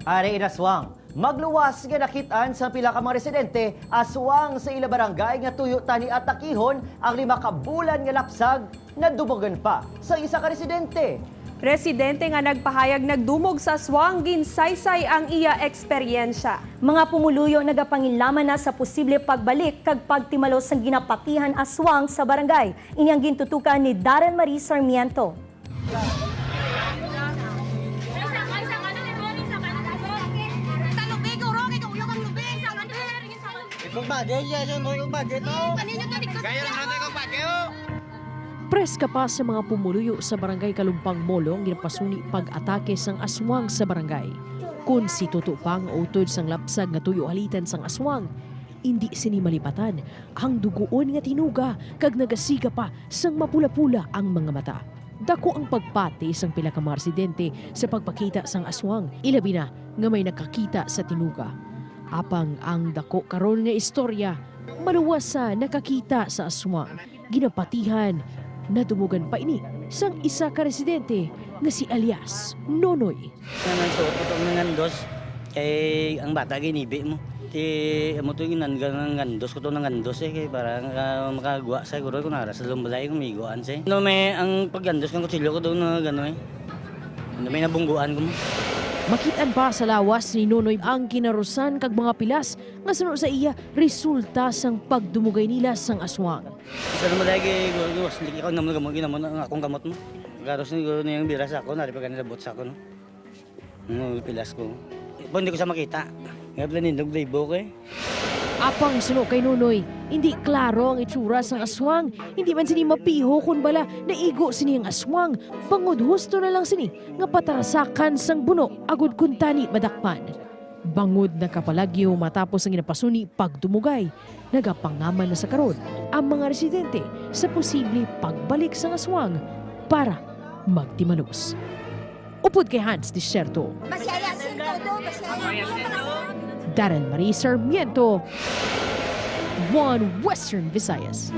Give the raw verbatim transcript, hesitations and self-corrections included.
Ari in aswang, magluwas nga nakit-an sa pila ka mga residente aswang sa ila barangay nga tuyo tani atakihon ang lima ka bulan nga lapsag nadumugan pa sa isa ka residente. Residente nga nagpahayag nagdumog sa aswang, ginsaysay ang iya eksperyensya. Mga pumuluyo nagapanginlaman na sa posible pagbalik kag pagtimalos sang ginapatihan aswang sa barangay. Ini ang gintutukan ni Darren Marie Sarmiento. Preska pa sa mga pumuluyo sa Barangay Kalumpang Molo ang ginapasuni pag-atake sang aswang sa barangay. Kon si Toto Pang utod sang lapsag nga tuyo halitan sang aswang, indi sini malipatan ang dugoon nga tinuga kag nagasiga pa sang mapula-pula ang mga mata. Dako ang pagpati sang pila ka mga residente sa pagpakita sang aswang, ilabi na nga may nakakita sa tinuga. Apang ang dako karon nga istorya, maluwas sa nakakita sa aswang, ginapatihan, nadumugan pa ini sang isa ka residente nga si alias Nonoy. Nga nagsuot ko tong nangandos, kay ang bata ginibi mo. Ti amo to ginan nangandos ko tong nangandos eh, kay para nga makagwa sa guro kung nara sa lumbalay kung miguan siya. No may ang paggandos ng kutsilyo ko doon na gano'n eh. Ano may nabungguan ko mo. Makitaan pa sa lawas ni Nonoy ang kinarusan kag mga pilas nga suno sa iya resulta sang pagdumugay nila sang aswang. Sa lumbalay kay guro, hindi ikaw naman gamot, ginamon ang akong gamot mo. Garos ni guro niyang biras ako, nari pa ganila bot sa ako no. Ano, pilas ko. Pwede ko sa makita. Nga pala nindog libo ko eh. Apang suno kay Nonoy, hindi klaro ang itsura sang aswang, hindi man sini mapiho kon bala naigo sini ang aswang, bangod husto na lang sini nga patarasakan sang buno agud kuntani madakpan. Bangod nakapalagyo matapos ang ginapasuni pagdumugay, nagapangaman na sa karon ang mga residente sa posible pagbalik sang aswang para magtimalos. Upod kay Hans Desierto. Masaya sin todo, masaya. Darren Marie Sarmiento, One Western Visayas.